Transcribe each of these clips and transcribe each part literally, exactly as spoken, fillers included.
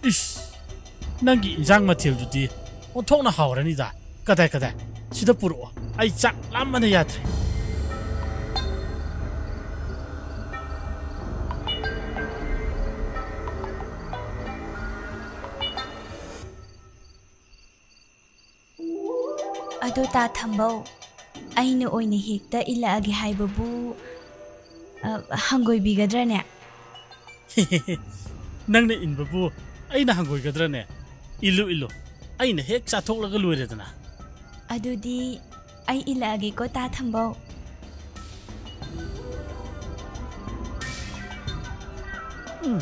ꯏꯁ, ꯅꯪꯒꯤ ꯏꯟꯖꯥꯡ ꯃꯊꯦꯜꯗꯨꯗꯤ ꯑꯣꯟꯊꯣꯛꯅ ꯍꯥꯎꯔꯅꯤꯗ꯫ ꯀꯗꯥꯏ ꯀꯗꯥꯏ? ꯁꯤꯗ ꯄꯨꯔꯛꯑꯣ, ꯑꯩ ꯆꯥꯛ ꯂꯥꯝꯕꯅ ꯌꯥꯗ꯭ꯔꯦ꯫ ꯑꯗꯣ ꯇꯥ ꯊꯝꯕꯧ, ꯑꯩꯅ ꯑꯣꯏꯅ ꯍꯦꯛꯇ ꯏꯜꯂꯛꯑꯒꯦ ꯍꯥꯏꯕꯕꯨ, ꯑ, ꯍꯪꯒꯣꯏꯕꯤꯒꯗ꯭ꯔꯅꯦ? ꯅꯪꯅ ꯏꯟꯕꯕꯨ ꯑꯩꯅ ꯍꯪꯒꯣꯏꯒꯗ꯭ꯔꯅꯦ? ꯏꯜꯂꯨ, ꯏꯜꯂꯨ, ꯑꯩꯅ ꯍꯦꯛ ꯆꯥꯊꯣꯛꯂꯒ ꯂꯣꯏꯔꯦꯗꯅ꯫ ꯑꯗꯨꯗꯤ ꯑꯩ ꯏꯜꯂꯛꯑꯒꯦꯀꯣ, ꯇꯥ ꯊꯝꯕꯧ꯫ ꯎꯝ꯫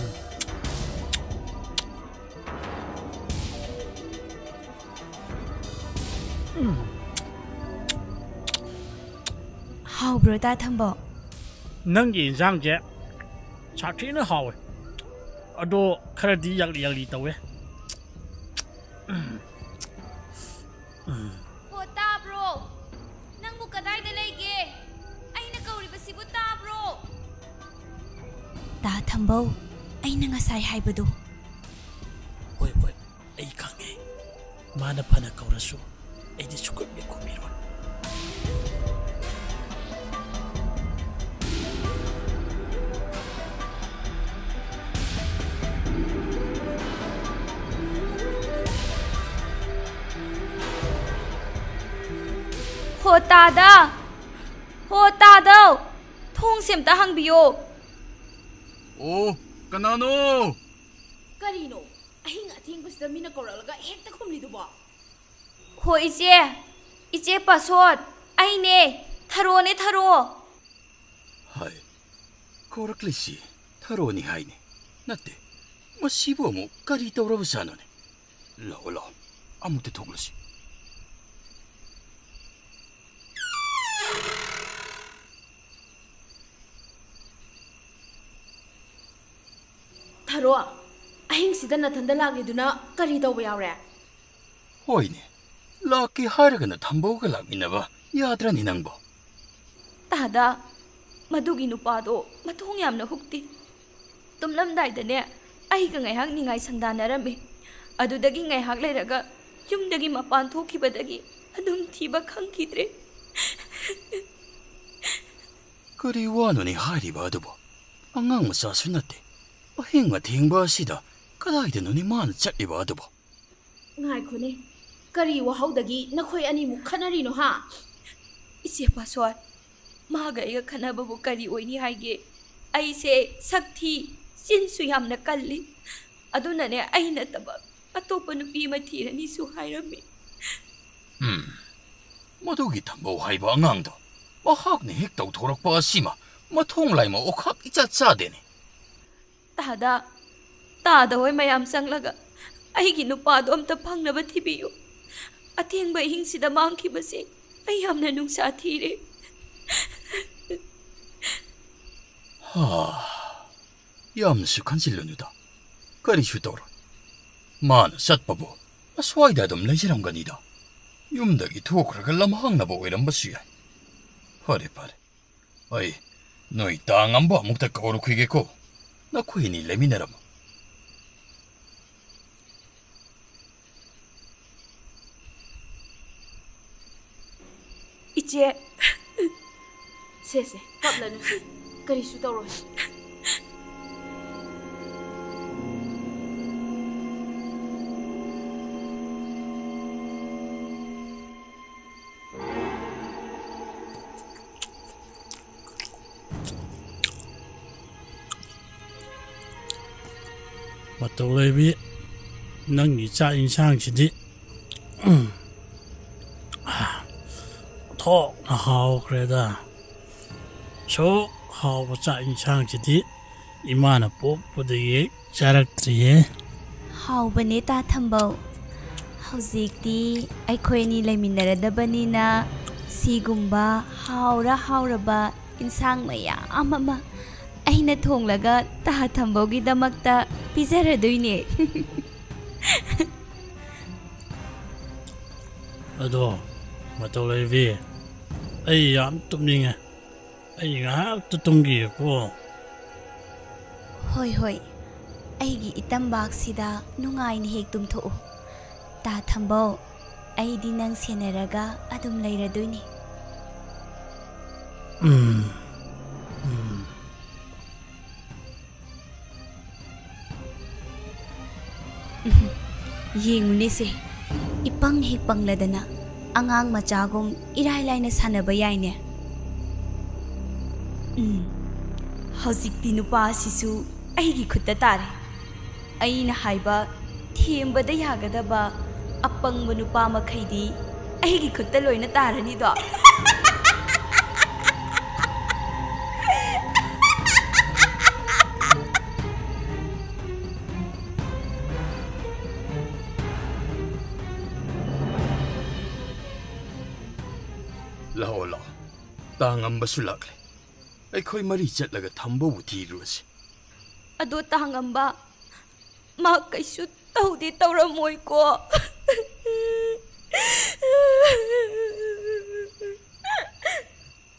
ꯎꯝ꯫ ꯍꯥꯎꯕ꯭ꯔꯣ, ꯇꯥ ꯊꯝꯕꯧ? ꯅꯪꯒꯤ ꯏꯟꯖꯥꯡꯁꯦ ꯁꯥꯊꯤꯅ ꯍꯥꯎꯋꯦ, ꯑꯗꯣ ꯈꯔꯗꯤ ꯌꯥꯛꯂꯤ ꯌꯥꯛꯂꯤ ꯇꯧꯋꯦ꯫ ꯎꯝ꯫ ꯎꯝ꯫ ꯍꯣ, ꯇꯥꯕ꯭ꯔꯣ? ꯅꯪꯕꯨ ꯀꯗꯥꯏꯗ ꯂꯩꯒꯦ? ꯑꯩꯅ ꯀꯧꯔꯤꯕꯁꯤꯕꯨ ꯇꯥꯕ꯭ꯔꯣ? ꯇꯥ ꯊꯝꯕꯧ, ꯑꯩꯅ ꯉꯁꯥꯏ ꯍꯥꯏꯕꯗꯨ꯫ ꯍꯣꯏ, ꯍꯣꯏ, ꯑꯩ ꯈꯪꯉꯦ꯫ ꯃꯥꯅ ꯐꯅ ꯀꯧꯔꯁꯨ ꯑꯩꯗꯤ ꯁꯨꯛꯈꯨꯝ ꯍꯦꯛ ꯈꯨꯝꯕꯤꯔꯣꯏ꯫ ꯍꯣ ꯇꯥꯗ! ꯍꯣ ꯇꯥꯗꯧ! ꯊꯣꯡꯁꯦ ꯑꯝꯇ ꯍꯥꯡꯕꯤꯌꯣ꯫ ꯑꯣ, ꯀꯅꯥꯅꯣ? ꯀꯔꯤꯅꯣ? ꯑꯍꯤꯡ ꯑꯊꯦꯡꯕꯁꯤꯗ ꯃꯤꯅ ꯀꯧꯔꯛꯂꯒ ꯍꯦꯛꯇ ꯈꯨꯝꯂꯤꯗꯨꯕꯣ? ꯍꯣ ꯏꯆꯦ! ꯏꯆꯦ ꯄꯥꯁꯣꯠ! ꯑꯩꯅꯦ! ꯊꯔꯣꯅꯦ, ꯊꯔꯣ! ꯍꯥꯏ, ꯀꯧꯔꯛꯂꯤꯁꯤ ꯊꯔꯣꯅꯤ ꯍꯥꯏꯅꯤ꯫ ꯅꯠꯇꯦ, ꯃꯁꯤꯕꯨ ꯑꯃꯨꯛ ꯀꯔꯤ ꯇꯧꯔꯕꯖꯥꯠꯅꯣꯅꯦ? ꯂꯥꯛꯑꯣ, ꯂꯥꯛꯑꯣ, ꯑꯃꯨꯛꯇ ꯊꯣꯛꯂꯨꯁꯤ꯫ ꯊꯔꯣ, ꯑꯍꯤꯡꯁꯤꯗ ꯅꯊꯟꯗ ꯂꯥꯛꯂꯤꯗꯨꯅ ꯀꯔꯤ ꯇꯧꯕ ꯌꯥꯎꯔꯦ? ꯍꯣꯏꯅꯦ, ꯂꯥꯛꯀꯦ ꯍꯥꯏꯔꯒꯅ ꯊꯝꯕꯧꯒ ꯂꯥꯛꯃꯤꯟꯅꯕ ꯌꯥꯗ꯭ꯔꯅꯤ ꯅꯪꯕꯣ? ꯇꯥꯗ, ꯃꯗꯨꯒꯤ ꯅꯨꯄꯥꯗꯣ ꯃꯊꯣꯡ ꯌꯥꯝꯅ ꯍꯨꯛꯇꯦ꯫ ꯇꯨꯝꯂꯝꯗꯥꯏꯗꯅꯦ, ꯑꯩꯒ ꯉꯥꯏꯍꯥꯛ ꯅꯤꯡꯉꯥꯏ ꯁꯪꯗꯥꯅꯔꯝꯃꯤ꯫ ꯑꯗꯨꯗꯒꯤ ꯉꯥꯏꯍꯥꯛ ꯂꯩꯔꯒ ꯌꯨꯝꯗꯒꯤ ꯃꯄꯥꯟ ꯊꯣꯛꯈꯤꯕꯗꯒꯤ ꯑꯗꯨꯝ ꯊꯤꯕ ꯈꯪꯈꯤꯗ꯭ꯔꯦ꯫ ꯀꯔꯤ ꯋꯥꯅꯣꯅꯦ ꯍꯥꯏꯔꯤꯕ ꯑꯗꯨꯕꯨ? ꯑꯉꯥꯡ ꯃꯆꯥꯁꯨ ꯅꯠꯇꯦ꯫ ꯑꯍꯤꯡ ꯑꯊꯦꯡꯕ ꯑꯁꯤꯗ ꯀꯗꯥꯏꯗꯅꯣꯅꯦ ꯃꯥꯅ ꯆꯠꯂꯤꯕ ꯑꯗꯨꯕꯨ? ꯉꯥꯏꯈꯣꯅꯦ, ꯀꯔꯤ ꯋꯥꯍꯧꯗꯒꯤ ꯅꯈꯣꯏ ꯑꯅꯤꯃꯨꯛ ꯈꯠꯅꯔꯤꯅꯣ ꯍꯥ? ꯏꯆꯦ ꯄꯥꯁꯣꯏ, ꯃꯥꯒ ꯑꯩꯒ ꯈꯠꯅꯕꯕꯨ ꯀꯔꯤ ꯑꯣꯏꯅꯤ ꯍꯥꯏꯒꯦ? ꯑꯩꯁꯦ ꯁꯛ ꯊꯤ, ꯆꯤꯟꯁꯨ ꯌꯥꯝꯅ ꯀꯜꯂꯤ꯫ ꯑꯗꯨꯅꯅꯦ ꯑꯩ ꯅꯠꯇꯕ ꯑꯇꯣꯞꯄ ꯅꯨꯄꯤ ꯑꯃ ꯊꯤꯔꯅꯤꯁꯨ ꯍꯥꯏꯔꯝꯃꯤ꯫ ꯎꯝ, ꯃꯗꯨꯒꯤ ꯊꯝꯕꯧ ꯍꯥꯏꯕ ꯑꯉꯥꯡꯗꯣ ꯃꯍꯥꯛꯅ ꯍꯦꯛ ꯇꯧꯊꯣꯔꯛꯄ ꯑꯁꯤꯃ ꯃꯊꯣꯡ ꯂꯥꯏꯃ ꯑꯣꯈꯥꯛ ꯏꯆꯥ ꯆꯥꯗꯦꯅꯦ꯫ ꯇꯥꯗ, ꯇꯥꯗ ꯍꯣꯏ ꯃꯌꯥꯝ ꯆꯪꯂꯒ ꯑꯩꯒꯤ ꯅꯨꯄꯥꯗꯣ ꯑꯝꯇ ꯐꯪꯅꯕ ꯊꯤꯕꯤꯌꯨ꯫ ꯑꯊꯦꯡꯕ ꯑꯍꯤꯡꯁꯤꯗ ꯃꯥꯡꯈꯤꯕꯁꯦ ꯑꯩ ꯌꯥꯝꯅ ꯅꯨꯡꯁꯥ ꯊꯤꯔꯦ꯫ ꯍꯥ, ꯌꯥꯝꯅꯁꯨ ꯈꯟꯖꯤꯜꯂꯨꯅꯨꯗ꯫ ꯀꯔꯤꯁꯨ ꯇꯧꯔꯣꯏ꯫ ꯃꯥꯅ ꯆꯠꯄꯕꯨ ꯑꯁ꯭ꯋꯥꯏꯗ ꯑꯗꯨꯝ ꯂꯩꯖꯔꯝꯒꯅꯤꯗ꯫ ꯌꯨꯝꯗꯒꯤ ꯊꯣꯛꯈ꯭ꯔꯒ ꯂꯝꯍꯥꯡꯅꯕ ꯑꯣꯏꯔꯝꯕꯁꯨ ꯌꯥꯏ꯫ ꯐꯔꯦ, ꯐꯔꯦ꯫ ꯑꯩ ꯅꯣꯏ ꯇꯥ ꯉꯝꯕ ꯑꯃꯨꯛꯇ ꯀꯧꯔꯨꯈꯤꯒꯦꯀꯣ꯫ ꯅꯈꯣꯏ ꯑꯅꯤ ꯂꯩꯃꯤꯟꯅꯔꯝꯃꯨ꯫ ꯏꯆꯦ꯫ ꯁꯦ, ꯁꯦ, ꯀꯞꯂꯅꯨ ꯁꯦ꯫ ꯀꯔꯤꯁꯨ ꯇꯧꯔꯣꯏ꯫ ꯃꯇꯧ ꯂꯩꯕꯤ, ꯅꯪꯒꯤ ꯆꯥꯛ ꯏꯟꯁꯥꯡꯁꯤꯗꯤ ꯊꯣꯛꯅ ꯍꯥꯎꯈ꯭ꯔꯦꯗ꯫ ꯁꯨꯛ ꯍꯥꯎꯕ ꯆꯥꯛ ꯏꯟꯁꯥꯡꯁꯤꯗꯤ ꯏꯃꯥꯅ ꯄꯣꯛꯄꯗꯒꯤ ꯆꯥꯔꯛꯇ꯭ꯔꯤꯌꯦ꯫ ꯍꯥꯎꯕꯅꯦ ꯇꯥ ꯊꯝꯕꯧ꯫ ꯍꯧꯖꯤꯛꯇꯤ ꯑꯩꯈꯣꯏ ꯑꯅꯤ ꯂꯩꯃꯤꯟꯅꯔꯗꯕꯅꯤꯅ ꯁꯤꯒꯨꯝꯕ ꯍꯥꯎꯔ ꯍꯥꯎꯔꯕ ꯏꯟꯁꯥꯡ ꯃꯌꯥꯝ ꯑꯃ ꯑꯩꯅ ꯊꯣꯡꯂꯒ ꯇꯥ ꯊꯝꯕꯧꯒꯤꯗꯃꯛꯇ ꯄꯤꯖꯔꯗꯣꯏꯅꯦ꯫ ꯑꯗꯣ, ꯃꯇꯧ ꯂꯩꯕꯤ, ꯑꯩ ꯌꯥꯝ ꯇꯨꯝꯅꯤꯡꯉꯦ꯫ ꯑꯩ ꯉꯥꯏꯍꯥꯛꯇ ꯇꯨꯝꯈꯤꯒꯦꯀꯣ꯫ ꯍꯣꯏ, ꯍꯣꯏ꯫ ꯑꯩꯒꯤ ꯏꯇꯝꯕꯥꯛꯁꯤꯗ ꯅꯨꯡꯉꯥꯏꯅ ꯍꯦꯛ ꯇꯨꯝꯊꯣꯛꯎ꯫ ꯇꯥ ꯊꯝꯕꯧ, ꯑꯩꯗꯤ ꯅꯪ ꯁꯦꯟꯅꯔꯒ ꯑꯗꯨꯝ ꯂꯩꯔꯗꯣꯏꯅꯤ꯫ ꯎꯝ, ꯎꯝ꯫ ꯌꯦꯡꯉꯨꯅꯦꯁꯦ, ꯏꯄꯪ ꯍꯦꯛ ꯄꯪꯂꯗꯅ ꯑꯉꯥꯡ ꯃꯆꯥꯒꯨꯝ ꯏꯔꯥꯏ ꯂꯥꯏꯅ ꯁꯥꯟꯅꯕ ꯌꯥꯏꯅꯦ꯫ ꯎꯝ, ꯍꯧꯖꯤꯛꯇꯤ ꯅꯨꯄꯥꯁꯤꯁꯨ ꯑꯩꯒꯤ ꯈꯨꯠꯇ ꯇꯥꯔꯦ꯫ ꯑꯩꯅ ꯍꯥꯏꯕ ꯊꯦꯝꯕꯗ ꯌꯥꯒꯗꯕ ꯑꯄꯪꯕ ꯅꯨꯄꯥ ꯃꯈꯩꯗꯤ ꯑꯩꯒꯤ ꯈꯨꯠꯇ ꯂꯣꯏꯅ ꯇꯥꯔꯅꯤꯗꯣ꯫ ꯂꯥꯛꯑꯣ, ꯂꯥꯛꯑꯣ꯫ ꯇꯥꯉꯝꯕꯁꯨ ꯂꯥꯛꯂꯦ꯫ ꯑꯩꯈꯣꯏ ꯃꯔꯤ ꯆꯠꯂꯒ ꯊꯝꯕꯧꯕꯨ ꯊꯤꯔꯨꯔꯁꯤ꯫ ꯑꯗꯣ ꯇꯥꯉꯝꯕ, ꯃꯥ ꯀꯩꯁꯨ ꯇꯧꯗꯤ ꯇꯧꯔꯝꯃꯣꯏꯀꯣ?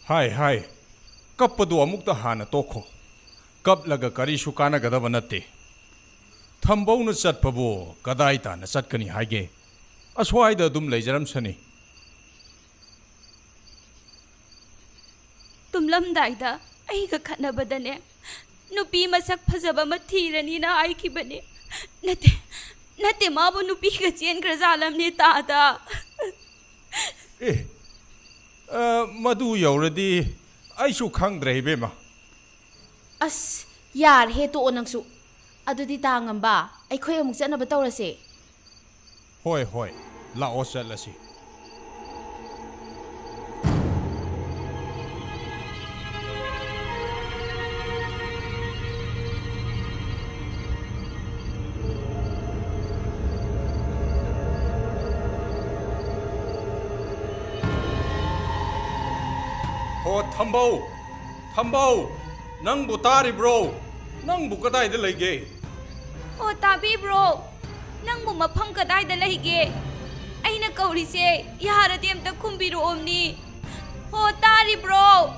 ꯍꯥꯏ, ꯍꯥꯏ꯫ ꯀꯞꯄꯗꯨ ꯑꯃꯨꯛꯇ ꯍꯥꯟꯅ ꯇꯣꯛꯈꯣ꯫ ꯀꯞꯂꯒ ꯀꯔꯤꯁꯨ ꯀꯥꯟꯅꯒꯗꯕ ꯅꯠꯇꯦ꯫ ꯊꯝꯕꯧꯅ ꯆꯠꯄꯕꯨ ꯀꯗꯥꯏ ꯇꯥꯟꯅ ꯆꯠꯀꯅꯤ ꯍꯥꯏꯒꯦ? ꯑꯁ꯭ꯋꯥꯏꯗ ꯑꯗꯨꯝ ꯂꯩꯖꯔꯝꯁꯅꯤ꯫ ꯇꯨꯝꯂꯝꯗꯥꯏꯗ ꯑꯩꯒ ꯈꯠꯅꯕꯗꯅꯦ, ꯅꯨꯄꯤ ꯃꯁꯛ ꯐꯖꯕ ꯑꯃ ꯊꯤꯔꯅꯤꯅ ꯍꯥꯏꯈꯤꯕꯅꯦ꯫ ꯅꯠꯇꯦ, ꯅꯠꯇꯦ, ꯃꯥꯕꯨ ꯅꯨꯄꯤꯒ ꯆꯦꯟꯈ꯭ꯔꯖꯥꯠꯂꯝꯅꯦ, ꯇꯥꯗ꯫ ꯑꯦ, ꯑ, ꯃꯗꯨ ꯌꯧꯔꯗꯤ ꯑꯩꯁꯨ ꯈꯪꯗ꯭ꯔꯦ, ꯏꯕꯦꯝꯃ꯫ ꯑꯁ, ꯌꯥꯔꯦꯍꯦ, ꯇꯣꯛꯑꯣ ꯅꯪꯁꯨ꯫ ꯑꯗꯨꯗꯤ ꯇꯥꯉꯝꯕ, ꯑꯩꯈꯣꯏ ꯑꯃꯨꯛ ꯆꯠꯅꯕ ꯇꯧꯔꯁꯦ꯫ ꯍꯣꯏ, ꯍꯣꯏ, ꯂꯥꯛꯑꯣ ꯆꯠꯂꯁꯤ꯫ ꯍꯣ, ꯊꯝꯕꯧ! ꯊꯝꯕꯧ! ꯅꯪꯕꯨ ꯇꯥꯔꯤꯕ꯭ꯔꯣ? ꯅꯪꯕꯨ ꯀꯗꯥꯏꯗ ꯂꯩꯒꯦ? ꯑꯣ, ꯇꯥꯕꯤꯕ꯭ꯔꯣ? ꯅꯪꯕꯨ ꯃꯐꯝ ꯀꯗꯥꯏꯗ ꯂꯩꯒꯦ? ꯑꯩꯅ ꯀꯧꯔꯤꯁꯦ ꯌꯥꯔꯗꯤ ꯑꯝꯇ ꯈꯨꯝꯕꯤꯔꯛꯑꯣꯝꯅꯤ꯫ ꯍꯣ, ꯇꯥꯔꯤꯕ꯭ꯔꯣ?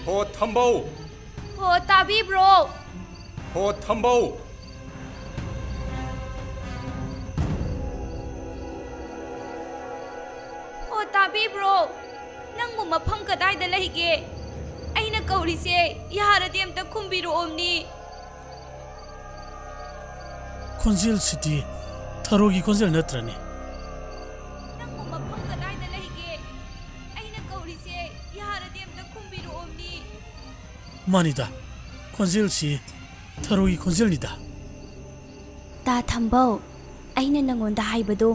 ꯍꯣ, ꯊꯝꯕꯧ! ꯍꯣ, ꯇꯥꯕꯤꯕ꯭ꯔꯣ? ꯍꯣ, ꯊꯝꯕꯧ꯫ ꯍꯣ, ꯇꯥꯕꯤꯕ꯭ꯔꯣ? ꯅꯪꯕꯨ ꯃꯐꯝ ꯀꯗꯥꯏꯗ ꯂꯩꯒꯦ? ꯑꯩꯅ ꯀꯧꯔꯤꯁꯦ ꯌꯥꯔꯗꯤ ꯑꯝꯇ ꯈꯨꯝꯕꯤꯔꯛꯑꯣꯝꯅꯤ꯫ ꯈꯣꯟꯖꯦꯜꯁꯤꯗꯤ ꯊꯔꯣꯒꯤ ꯈꯣꯟꯖꯦꯜ ꯅꯠꯇ꯭ꯔꯅꯦ? ꯅꯪꯕꯨ ꯃꯐꯝ ꯀꯗꯥꯏꯗ ꯂꯩꯒꯦ? ꯑꯩꯅ ꯀꯧꯔꯤꯁꯦ ꯌꯥꯔꯗꯤ ꯑꯝꯇ ꯈꯨꯝꯕꯤꯔꯛꯑꯣꯝꯅꯤ꯫ ꯃꯥꯅꯤꯗ, ꯈꯣꯟꯖꯦꯜꯁꯤ ꯊꯔꯣꯒꯤ ꯈꯣꯟꯖꯦꯜꯅꯤꯗ꯫ ꯇꯥ ꯊꯝꯕꯧ, ꯑꯩꯅ ꯅꯪꯉꯣꯟꯗ ꯍꯥꯏꯕꯗꯣ,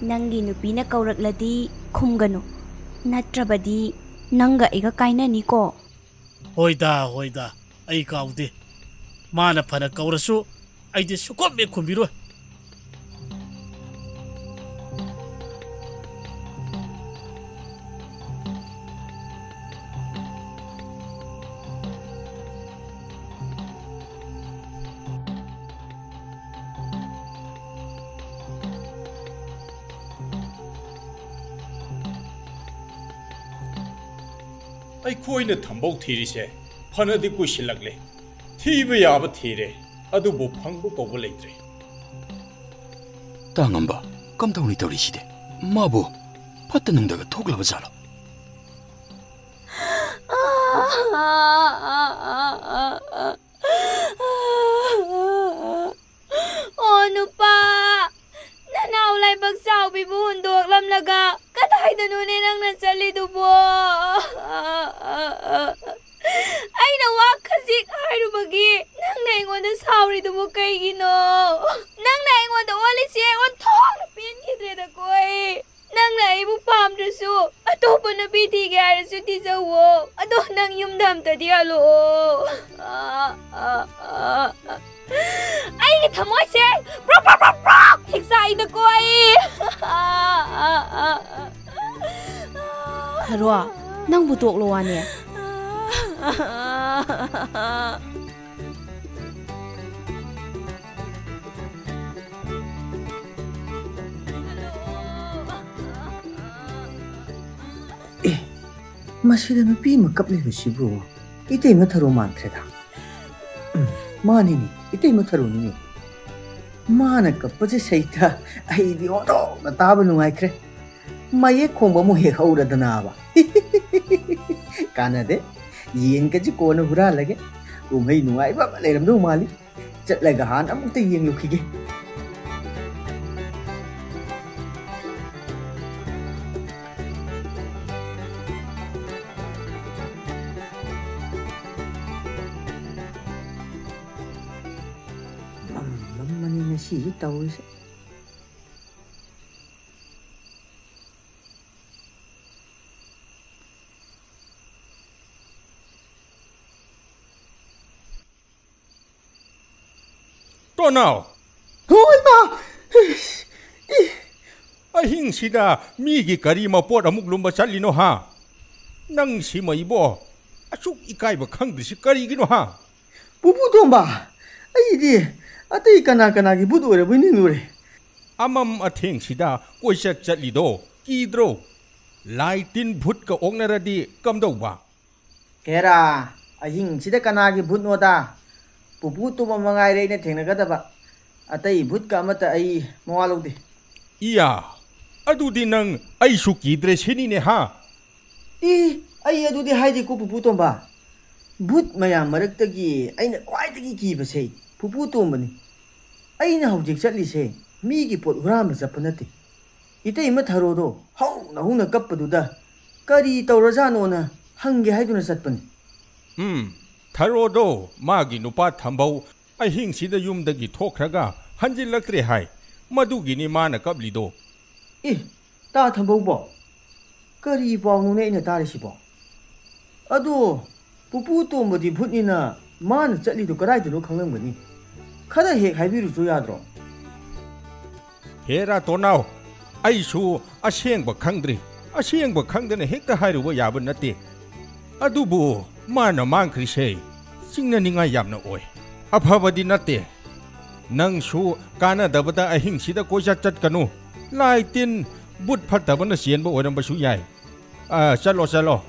ꯅꯪꯒꯤ ꯅꯨꯄꯤꯅ ꯀꯧꯔꯛꯂꯗꯤ ꯈꯨꯝꯒꯅꯨ, ꯅꯠꯇ꯭ꯔꯕꯗꯤ ꯅꯪꯒ ꯑꯩꯒ ꯀꯥꯏꯅꯅꯤꯀꯣ꯫ ꯍꯣꯏꯗ, ꯍꯣꯏꯗ, ꯑꯩ ꯀꯥꯎꯗꯦ꯫ ꯃꯥꯅ ꯐꯅ ꯀꯧꯔꯁꯨ ꯑꯩꯗꯤ ꯁꯨꯛꯈꯨꯝ ꯍꯦꯛ ꯈꯨꯝꯕꯤꯔꯣꯏ꯫ ꯑꯩꯈꯣꯏꯅ ꯊꯝꯕꯧ ꯊꯤꯔꯤꯁꯦ ꯐꯅꯗꯤ ꯀꯨꯏꯁꯤꯜꯂꯛꯂꯦ꯫ ꯊꯤꯕ ꯌꯥꯕ ꯊꯤꯔꯦ, ꯑꯗꯨꯕꯨ ꯐꯪꯕ ꯀꯧꯕ ꯂꯩꯇ꯭ꯔꯦ꯫ ꯇꯥꯉꯝꯕ, ꯀꯝꯗꯧꯅꯤ ꯇꯧꯔꯤꯁꯤꯗꯤ? ꯃꯥꯕꯨ ꯐꯠꯇ ꯅꯨꯡꯗꯒ ꯊꯣꯛꯂꯕ ꯖꯥꯠꯂꯣ? ꯑꯣ ꯅꯨꯄꯥ, ꯅꯅꯥꯎ ꯂꯥꯏꯕꯛ ꯆꯥꯎꯕꯤꯕꯨ ꯍꯨꯟꯗꯣꯛꯂꯝꯂꯒ ꯀꯗꯥꯏꯗꯅꯣꯅꯦ ꯅꯪꯅ ꯆꯠꯂꯤꯗꯨꯕꯣ? ꯑꯩꯅ ꯋꯥ ꯈꯖꯤꯛ ꯍꯥꯏꯔꯨꯕꯒꯤ ꯅꯪꯅ ꯑꯩꯉꯣꯟꯗ ꯁꯥꯎꯔꯤꯗꯨꯕꯨ ꯀꯩꯒꯤꯅꯣ? ꯅꯪꯅ ꯑꯩꯉꯣꯟꯗ ꯑꯣꯜꯂꯤꯁꯦ ꯑꯣꯟꯊꯣꯛꯅ ꯄꯦꯟꯈꯤꯗ꯭ꯔꯦꯗꯀꯣ ꯑꯩ꯫ ꯅꯪꯅ ꯑꯩꯕꯨ ꯄꯥꯝꯗ꯭ꯔꯁꯨ ꯑꯇꯣꯞꯄ ꯅꯨꯄꯤ ꯊꯤꯒꯦ ꯍꯥꯏꯔꯁꯨ ꯊꯤꯖꯧꯋꯣ꯫ ꯑꯗꯣ ꯅꯪ ꯌꯨꯝꯗ ꯑꯝꯇꯗꯤ ꯍꯜꯂꯛꯑꯣ꯫ ꯑꯩꯒꯤ ꯊꯃꯣꯏꯁꯦ ꯄ꯭ꯔꯣꯛ ꯄ꯭ꯔꯣꯛ ꯄ꯭ꯔꯣꯛ ꯄ꯭ꯔꯣꯛ ꯍꯦꯛ ꯆꯥꯛꯏꯗꯀꯣ ꯑꯩ꯫ ꯊꯔꯣ, ꯅꯪꯕꯨ ꯇꯣꯛꯂꯣ ꯋꯥꯅꯦ꯫ ꯑꯦ, ꯃꯁꯤꯗ ꯅꯨꯄꯤ ꯑꯃ ꯀꯞꯂꯤꯕꯁꯤꯕꯨ? ꯏꯇꯩꯃ ꯊꯔꯣ ꯃꯥꯟꯈ꯭ꯔꯦꯗ꯫ ꯎꯝ, ꯃꯥꯅꯤꯅꯦ, ꯏꯇꯩꯃ ꯊꯔꯣꯅꯤꯅꯦ꯫ ꯃꯥꯅ ꯀꯞꯄꯁꯦ ꯁꯩꯇ ꯑꯩꯗꯤ ꯑꯣꯟꯊꯣꯛꯅ ꯇꯥꯕ ꯅꯨꯡꯉꯥꯏꯈ꯭ꯔꯦ꯫ ꯃꯌꯦꯛ ꯈꯣꯡꯕ ꯑꯃꯨꯛ ꯍꯦꯛ ꯍꯧꯔꯗꯅꯕ꯫ ꯀꯥꯟꯅꯗꯦ, ꯌꯦꯟꯒꯁꯤ ꯀꯣꯟꯅ ꯍꯨꯔꯥꯜꯂꯒꯦ꯫ ꯀꯨꯝꯍꯩ ꯅꯨꯡꯉꯥꯏꯕ ꯑꯃ ꯂꯩꯔꯝꯗꯧ ꯃꯥꯜꯂꯤ꯫ ꯆꯠꯂꯒ ꯍꯥꯟꯅ ꯑꯃꯨꯛꯇ ꯌꯦꯡꯂꯨꯈꯤꯒꯦ꯫ ꯃꯝ ꯃꯝꯃꯅꯤ ꯉꯁꯤꯁꯤ ꯇꯧꯔꯤꯁꯦ꯫ ꯇꯣꯅꯥꯎ! ꯍꯣꯏ, ꯃꯥ! ꯏꯁ! ꯏ! ꯑꯍꯤꯡꯁꯤꯗ ꯃꯤꯒꯤ ꯀꯔꯤ ꯃꯄꯣꯠ ꯑꯃꯨꯛ ꯂꯨꯝꯕ ꯆꯠꯂꯤꯅꯣ, ꯍꯥ? ꯅꯪ ꯁꯤꯃ ꯏꯕꯣ, ꯑꯁꯨꯛ ꯏꯀꯥꯏꯕ ꯈꯪꯗ꯭ꯔꯤꯁꯤ ꯀꯔꯤꯒꯤꯅꯣ, ꯍꯥ? ꯄꯨꯄꯨ ꯇꯣꯝꯕ, ꯑꯩꯗꯤ ꯑꯇꯩ ꯀꯅꯥ ꯀꯅꯥꯒꯤ ꯚꯨꯠ ꯑꯣꯏꯔꯕꯣꯏ ꯅꯤꯡꯂꯨꯔꯦ꯫ ꯑꯃꯝ ꯑꯊꯦꯡꯁꯤꯗ ꯀꯣꯏꯆꯠ ꯆꯠꯂꯤꯗꯣ ꯀꯤꯗ꯭ꯔꯣ? ꯂꯥꯏ ꯇꯤꯟ ꯚꯨꯠꯀ ꯑꯣꯛꯅꯔꯗꯤ ꯀꯝꯗꯧꯕ? ꯍꯦꯔꯥ, ꯑꯍꯤꯡꯁꯤꯗ ꯀꯅꯥꯒꯤ ꯚꯨꯠꯅꯣꯗ? ꯄꯨꯄꯨ ꯇꯣꯝꯕ ꯃꯉꯥꯏꯔꯦ ꯑꯩꯅ ꯊꯦꯡꯅꯒꯗꯕ꯫ ꯑꯇꯩ ꯚꯨꯠꯀ ꯑꯃꯠꯇ ꯑꯩ ꯃꯋꯥ ꯂꯧꯗꯦ꯫ ꯏꯌꯥ, ꯑꯗꯨꯗꯤ ꯅꯪ ꯑꯩꯁꯨ ꯀꯤꯗ꯭ꯔꯦ ꯁꯤꯅꯤꯅꯦ, ꯍꯥ? ꯏ, ꯑꯩ ꯑꯗꯨꯗꯤ ꯍꯥꯏꯗꯦꯀꯣ, ꯄꯨꯄꯨ ꯇꯣꯝꯕ꯫ ꯚꯨꯠ ꯃꯌꯥꯝ ꯃꯔꯛꯇꯒꯤ ꯑꯩꯅ ꯈ꯭ꯋꯥꯏꯗꯒꯤ ꯀꯤꯕꯁꯦ ꯄꯨꯄꯨ ꯇꯣꯝꯕꯅꯤ꯫ ꯑꯩꯅ ꯍꯧꯖꯤꯛ ꯆꯠꯂꯤꯁꯦ ꯃꯤꯒꯤ ꯄꯣꯠ ꯍꯨꯔꯥꯟꯕ ꯆꯠꯄ ꯅꯠꯇꯦ꯫ ꯏꯇꯩꯃ ꯊꯔꯣꯗꯣ ꯍꯧꯅ ꯍꯧꯅ ꯀꯞꯄꯗꯨꯗ ꯀꯔꯤ ꯇꯧꯔꯖꯥꯠꯅꯣꯅ ꯍꯪꯒꯦ ꯍꯥꯏꯗꯨꯅ ꯆꯠꯄꯅꯤ꯫ ꯎꯝ, ꯊꯔꯣꯗꯣ ꯃꯥꯒꯤ ꯅꯨꯄꯥ ꯊꯝꯕꯧ ꯑꯍꯤꯡꯁꯤꯗ ꯌꯨꯝꯗꯒꯤ ꯊꯣꯛꯈ꯭ꯔꯒ ꯍꯟꯖꯤꯜꯂꯛꯇ꯭ꯔꯦ ꯍꯥꯏ꯫ ꯃꯗꯨꯒꯤꯅꯤ ꯃꯥꯅ ꯀꯞꯂꯤꯗꯣ꯫ ꯑꯦ, ꯇꯥ ꯊꯝꯕꯧꯕꯣ, ꯀꯔꯤ ꯄꯥꯎꯅꯣꯅꯦ ꯑꯩꯅ ꯇꯥꯔꯤꯁꯤꯕꯣ? ꯑꯗꯣ ꯄꯨꯄꯨ ꯇꯣꯝꯕꯗꯤ ꯚꯨꯠꯅꯤꯅ ꯃꯥꯅ ꯆꯠꯂꯤꯗꯣ ꯀꯗꯥꯏꯗꯅꯣ ꯈꯪꯂꯝꯒꯅꯤ꯫ ꯈꯔ ꯍꯦꯛ ꯍꯥꯏꯕꯤꯔꯨꯆꯣ ꯌꯥꯗ꯭ꯔꯣ? ꯍꯦꯔꯥ ꯇꯣꯅꯥꯎ, ꯑꯩꯁꯨ ꯑꯁꯦꯡꯕ ꯈꯪꯗ꯭ꯔꯤ꯫ ꯑꯁꯦꯡꯕ ꯈꯪꯗꯅ ꯍꯦꯛꯇ ꯍꯥꯏꯔꯨꯕ ꯌꯥꯕ ꯅꯠꯇꯦ꯫ ꯑꯗꯨꯕꯨ ꯃꯥꯅ ꯃꯥꯡꯈ꯭ꯔꯤꯁꯦ ꯆꯤꯡꯅꯅꯤꯡꯉꯥꯏ ꯌꯥꯝꯅ ꯑꯣꯏ꯫ ꯑꯐꯕꯗꯤ ꯅꯠꯇꯦ꯫ ꯅꯪꯁꯨ ꯀꯥꯟꯅꯗꯕꯗ ꯑꯍꯤꯡꯁꯤꯗ ꯀꯣꯏꯆꯠ ꯆꯠꯀꯅꯨ꯫ ꯂꯥꯏ ꯇꯤꯟ, ꯕꯨꯠ ꯐꯠꯇꯕꯅ ꯆꯦꯟꯕ ꯑꯣꯏꯔꯝꯕꯁꯨ ꯌꯥꯏ꯫ ꯑ, ꯆꯠꯂꯣ, ꯆꯠꯂꯣ꯫